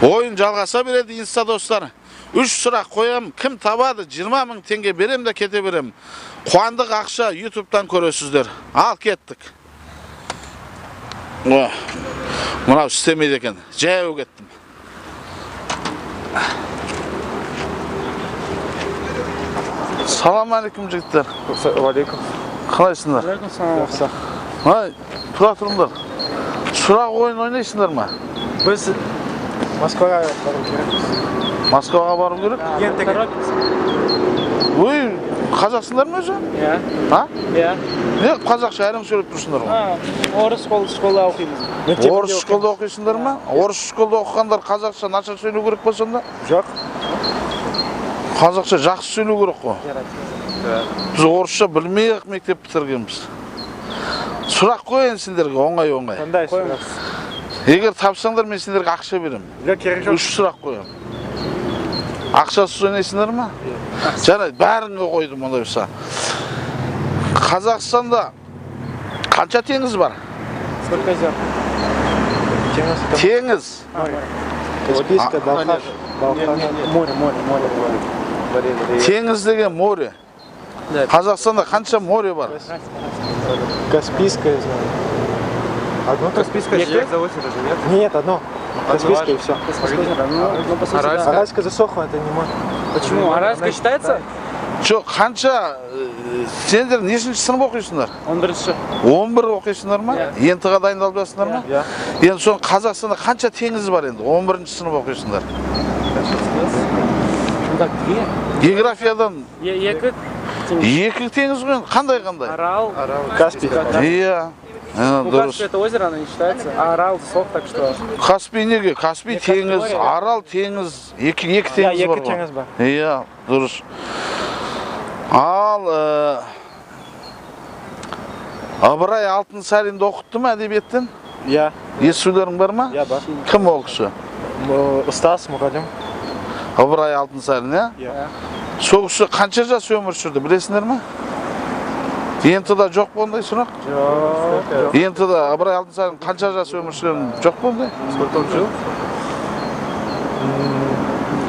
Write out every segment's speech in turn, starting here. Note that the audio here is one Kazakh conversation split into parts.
Ойын жалғаса береді, инста достар. Үш сұрақ қоям, кім табады, 20 мың теңге берем де кете берем. Қуандық Ақша ютубтан көресіздер. Ал кеттік. О, мынау істемейді екен. Жаяу кеттім. Салам алейкум, жігіттер. Алейкум. Қалайсыңдар? Жақсы. Ай, тұра тұрыңдар. Сұрақ ойын ойнайсыңдар ма? Біз Москваға бару керекпіз. Москваға бару керек? Ентіге. Ой, қазақсыңдар ма өзі? Иә. А? Иә. Не қазақша әрең сөйлеп тұрсыңдар ғой? Орыс школда оқимыз. Орыс школда оқисыңдар ма? Орыс школда оқығандар қазақша нашар сөйлеу керек па сонда? Жоқ. Қазақша жақсы сөйлеу керек қой. Біз орысша білмей ақ мектеп бітіргенбіз. Сұрақ қояйын сендерге, оңай оңай. Қандай сұрақ? Егер тапсаңдар, мен сендерге ақша беремін. Жоқ, керек жоқ. Үш сұрақ қоямын. Ақшасыз ойнайсыңдар ма? Жарайды, бәріңе қойдым ондай болса. Қазақстанда қанша теңіз бар? Сколько озер? Теңіз. Теңіз. Каспийское, Балқаш. Балқаш. Море, море, море, море. Теңіз деген море. Да. Қазақстанда қанша море бар? Каспийское, знаю. Одно Каспийское Екі? же за озеро же, нет? Нет, одно. Каспийское и все. Каспийское озеро. Ну, по сути, да. Аральское засохло, это не море. Почему? Аральское считается? Жоқ, қанша, сендер нешінші сынып оқисыңдар? 11-ші. 11 оқисыңдар ма? ЕНТ-ға дайындалып жатсыңдар ма? Иә. Енді соны Қазақстанда қанша теңіз бар енді? 11 сынып оқисыңдар. Ну так, две. Географиядан Екі. екі теңіз ғой енді. Қандай қандай? Арал. Каспий. Иә. Ну, Дұрыс. Каспий это озеро, оно не считается. А Арал засох, так что... Каспий неге? Каспий Каспий теңіз, море. Арал теңіз, екі Иә, теңіз екі бар ғой. теңіз бар. Иә, дұрыс. Ал Ыбырай Алтынсаринді оқытты ма әдебиеттен? Иә. Естулерің бар ма? Иә, бар. Кім ол кісі? Ұстаз, мұғалім. Ыбырай Алтынсарин, иә? Иә. Сол кісі қанша жас өмір сүрді, білесіңдер ма? ЕНТ-да жоқ па ондай сұрақ? Жоқ. ЕНТ-да Ыбырай Алтынсарин қанша жас өмір сүрген жоқ па ондай? Сколько он жил?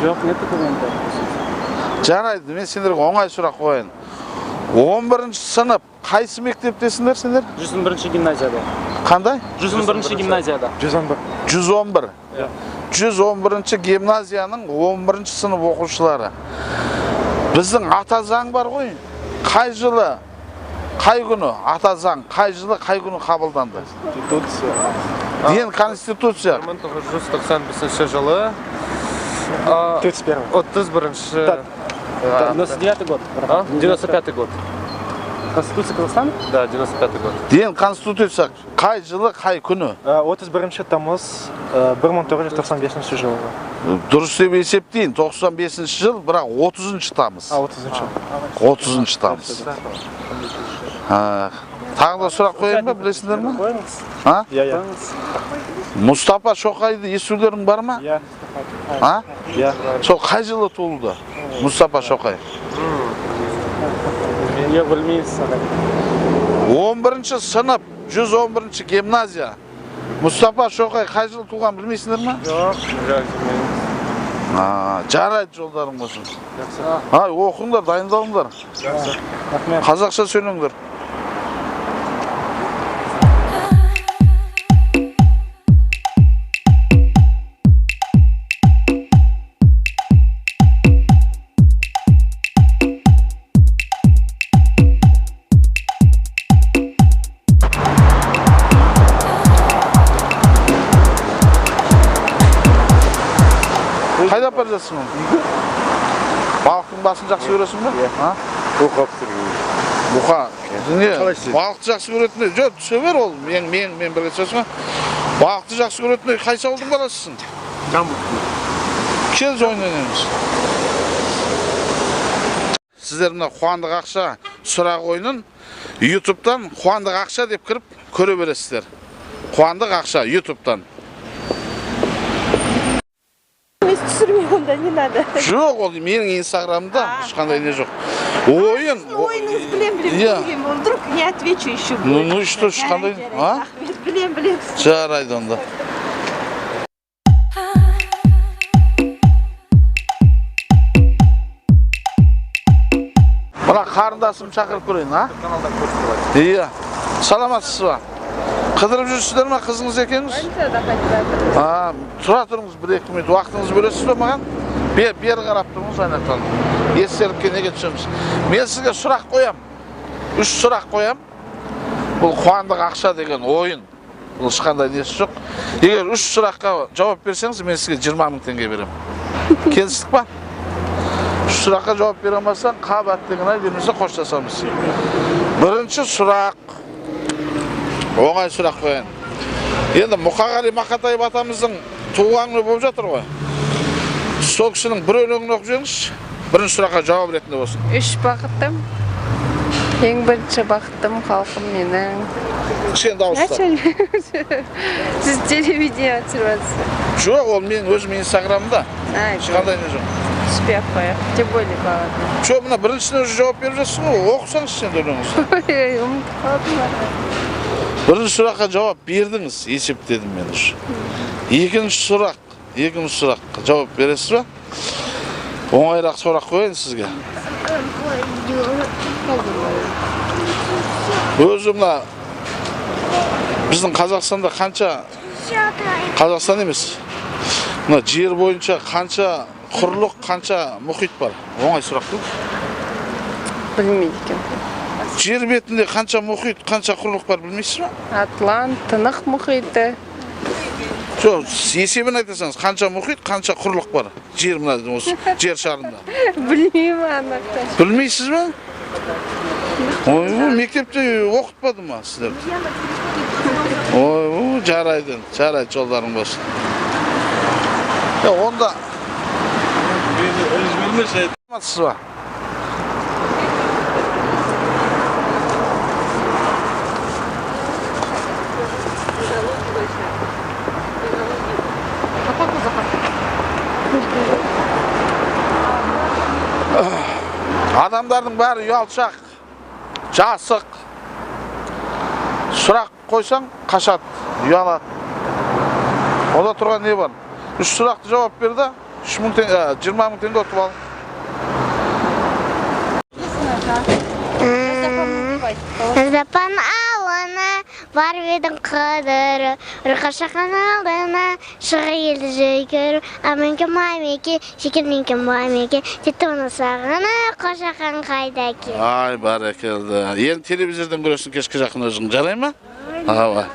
Жоқ, нет такого ЕНТ. Жарайды, мен сендерге оңай сұрақ қояйын. 11 сынып қайсы мектептесіңдер сендер? 111 гимназияда. Қандай? 111 гимназияда. 111. 111. Иә. 111 гимназияның 11 сынып оқушылары. Біздің ата заң бар ғой. Қай жылы, қай күні ата заң, қай жылы, қай күні қабылданды? Конституция. Ең Конституция. 1995 жылы. 31. 31 Так. 99 год. А? 95 год. Конституция Казахстана? Да, 95 год. Ең Конституция қай жылы, қай күні? 31 тамыз 1995 жылы. Дұрыс деп есептейін, 95 жыл, бірақ 30 тамыз. А, 30. 30 тамыз. Ha, тағы да сұрақ қояйын ба, білесіңдер ме? Қойыңыз. А? Иә, иә. Қойыңыз. Мұстафа Шоқайды естулерің бар ма? Иә. А? Иә. Сол қай жылы туылды? Мұстафа Шоқай. Иә, білмейміз ағай. 11 сынып, 111 гимназия. Мұстафа Шоқай қай жылы туған білмейсіңдер ме? Жоқ. А, жарайды, жолдарың болсын. Ай, оқыңдар, дайындалыңдар. Рахмет. Қазақша сөйлеңдер. Қайда апарып жатсың оны? Балықтың басын жақсы көресің бе? Иә. А? Бұқа пісірген. Бұқа. Не? Қалай істейді? Балықты жақсы көретіндей. Жоқ, түсе бер ол. Мен бірге түсесің ғой. Балықты жақсы көретіндей қайсы ауылдың баласысың? Жамбыл. Кел, ойын ойнаймыз. Сіздер мына Қуандық Ақша сұрақ ойынын ютубтан Қуандық Ақша деп кіріп көре бересіздер. Қуандық Ақша ютубтан. Емес, түсірмей онда, не надо. Жоқ, ол менің инстаграмымда ешқандай не жоқ. Ойын. Ойыныңыз білем, білем, Иә. білем. Вдруг не отвечу еще. Ну и что, ешқандай, Жарайды, а? Рахмет, білем, білем. Жарайды онда. Қарындасым шақырып көрейін, а? Иә. Саламатсыз ба? Қыдырып жүрсіздер ма, қызыңыз екеуіңіз? А, тұра тұрыңыз, 1-2 минут уақытыңызды бөлесіз бе маған? Бері қарап тұрыңыз, айнақтан. Естелікке неге түсеміз? Мен сізге сұрақ қоям. 3 сұрақ қоям. Бұл қуандық ақша деген ойын. Бұл ешқандай несі жоқ. Егер 3 сұраққа жауап берсеңіз, мен сізге 20 мың теңге беремін. Келістік па? 3 сұраққа жауап бере алмасаң, қап әттеген-ай дейміз де қоштасамыз. Бірінші сұрақ. Оңай сұрақ қояйын. Енді Мұқағали Мақатаев атамыздың туған күні болып жатыр ғой. Сол кісінің бір өлеңін оқып жіберіңізші. Бірінші сұраққа жауап ретінде болсын. 3 бақытым. Ең бірінші бақытым халқым менің. Кішкене дауыстап. Сіз телевидение түсіріп жатсыз. Жоқ, ол мен өзім инстаграмда. Ешқандай не жоқ. Түспей ақ қояйық. Тем более балада. Жоқ, мына біріншісіне уже жауап беріп жатсыз ғой. Оқысаңызшы енді өлеңіңізді. Ой, ұмытып қалдым. Бірінші сұраққа жауап бердіңіз, есептедім мен уже. Екінші сұрақ жауап бересіз бе? Оңайырақ сұрақ қояйын сізге. Өзі мына біздің Қазақстанда қанша, Қазақстан емес, мына жер бойынша қанша құрлық, қанша мұхит бар? Оңай сұрақ қой. Білмейді екенмін. Жер бетінде қанша мұхит, қанша құрлық бар білмейсіз бе? Атлант, Тынық мұхиты. Жоқ, есебін айтасаңыз, қанша мұхит, қанша құрлық бар? Жер мына осы жер шарында. Білмеймін анықтан. Білмейсіз бе? Ой, мектепте оқытпады ма сіздерді? Ой, жарайды, жарайды, жолдарың болсын. Онда саламатсыз ба? Адамдардың бәрі ұялшақ, жасық. Сұрақ қойсаң қашады, ұялады. Онда тұрған не бар? 3 сұрақты жауап берді, 20 мың теңге ұтып ал. Запан ауына барып едім қыдырып, ұрқашақан алдына шыға келді жүгіріп. Аменке мамеке, шекерменке мамеке, жетті оны сағынып, қошақан қайда екен? Ай, бәрекелді. Енді телевизордан көресің кешке жақын өзің, жарай ма? Ава.